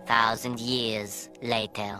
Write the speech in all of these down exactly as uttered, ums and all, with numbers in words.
thousand years later.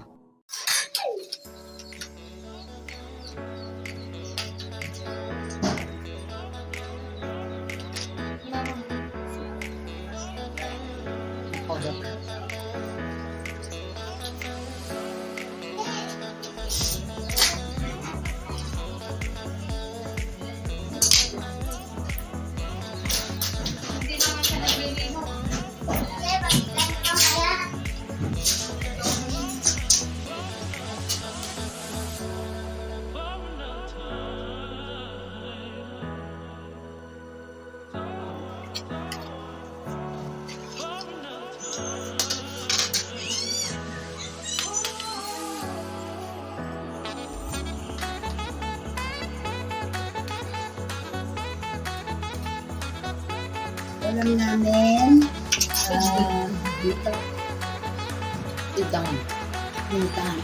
Ulam namin, ah, dito. Lindangan. Lindangan.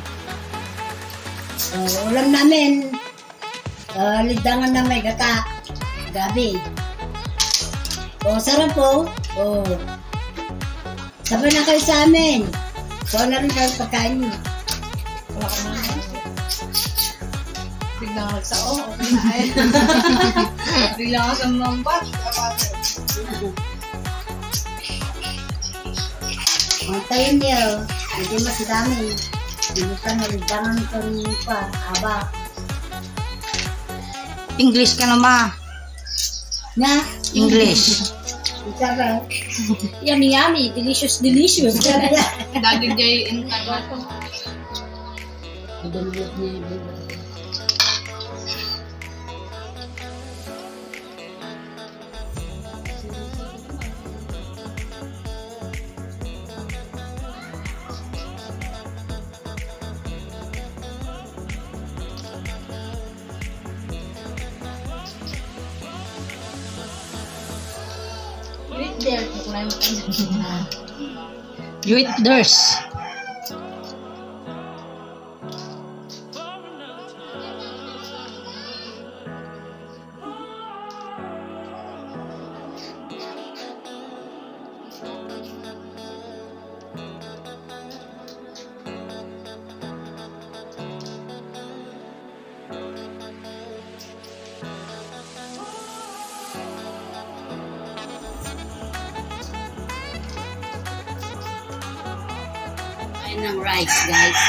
Oh, ulam namin, ah, lindangan na may gata. Gabi. Oh, sarap po. Oh. Sabay na kayo sa amin. Kuha na rin kayo pagkain niyo. Wala ka na. Bigla ka sa, oh, okay na eh. Bigla ka sa mambat. Antayin niyo. Hindi mas dami. Hindi ka nalitangan ko rin pa. Aba. English ka naman. Na? English. Isa ba? Yummy, yummy. Delicious, delicious. Dagi jay internet. Idulot niya yung Wait there. You eat theirs. Kain ng rice, guys.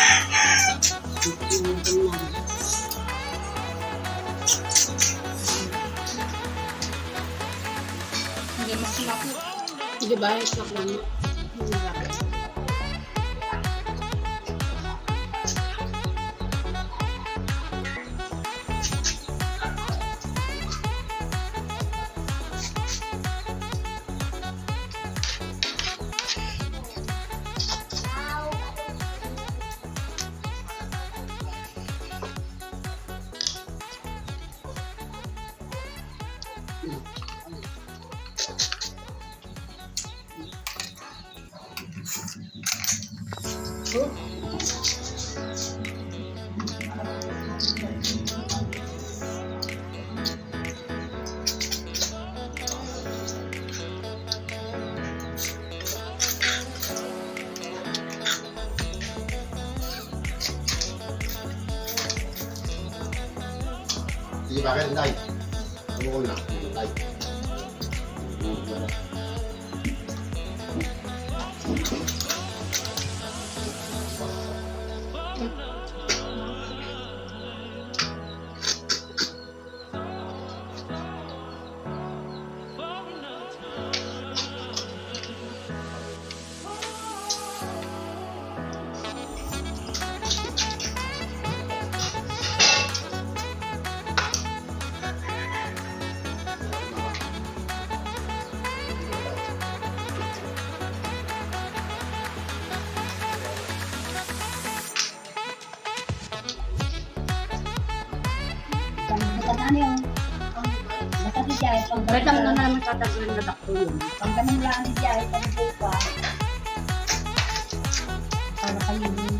Hindi makulap. Di ba? Yung snack lang. Sige, bakit, Inday? Ano ko na? Inday. Pagkatapos yan, pag- Pagkatapos na naman tatanggalin na dakto yun. Pagkatapos lang siya, ipagod pa. Para kayo yun.